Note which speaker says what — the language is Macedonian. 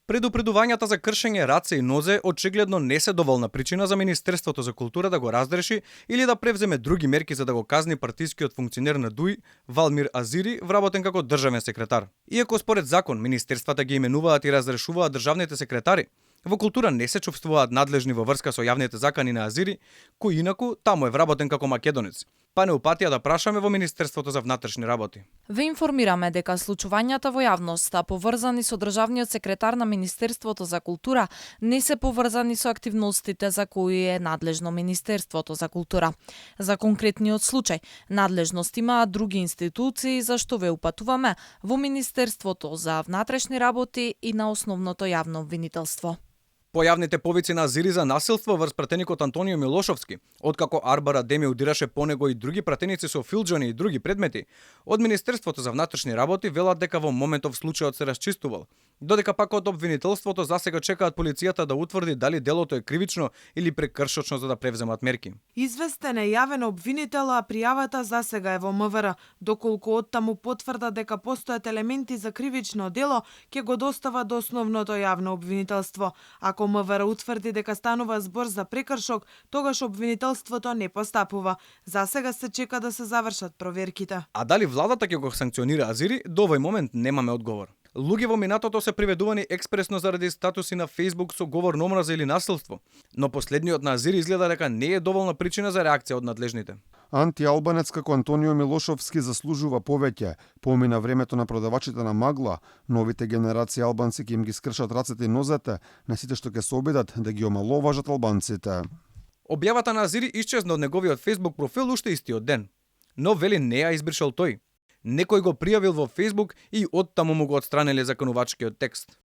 Speaker 1: Предупредувањата за кршење раце и нозе очигледно не се доволна причина за Министерството за култура да го разреши или да превземе други мерки за да го казни партискиот функционер на ДУИ Валмир Азири, вработен како државен секретар. Иако според закон Министерствата ги именуваат и разрешуваат државните секретари, во култура не се чувствуваат надлежни во врска со јавните закани на Азири, кој инаку таму е вработен како македонец. Па не упатија да прашаме во Министерството за внатрешни работи.
Speaker 2: Ве информираме дека случувањата во јавноста поврзани со државниот секретар на Министерството за култура не се поврзани со активностите за кои е надлежно Министерството за култура. За конкретниот случај, надлежност имаат други институции за што ве упатуваме во Министерството за внатрешни работи и на основното јавно обвинителство.
Speaker 1: Појавните повици на Азири за насилство врз пратеникот Антонио Милошовски, откако Арбара Деми удираше по него и други пратеници со филџани и други предмети, од Министерството за внатрешни работи велат дека во моментов случајот се расчистувал, додека пак од обвинителството засега чекаат полицијата да утврди дали делото е кривично или прекршочно за да превземат мерки.
Speaker 3: Известен е јавен обвинител, а пријавата засега е во МВР, доколку оттаму потврда дека постојат елементи за кривично дело, ќе го достава до основното јавно обвинителство. Ако МВР утврди дека станува збор за прекршок, тогаш обвинителството не постапува. Засега се чека да се завршат проверките.
Speaker 1: А дали владата ќе го санкционира Азири, до овој момент немаме одговор. Луѓе во минатото се приведувани експресно заради статуси на Facebook со говор на омраза или насилство, но последниот на Азири изгледа дека не е доволна причина за реакција од надлежните.
Speaker 4: Антиалбанец како Антонио Милошовски заслужува повеќе. Помина времето на продавачите на магла, новите генерации албанци ќе им ги скршат рацете и нозете на сите што ќе се обидат да ги омаловажат албанците.
Speaker 1: Објавата на Азири исчезна од неговиот Facebook профил уште истиот ден, но вели не ја избришал тој. Некој го пријавил во Facebook и оттаму му го отстраниле заканувачкиот текст.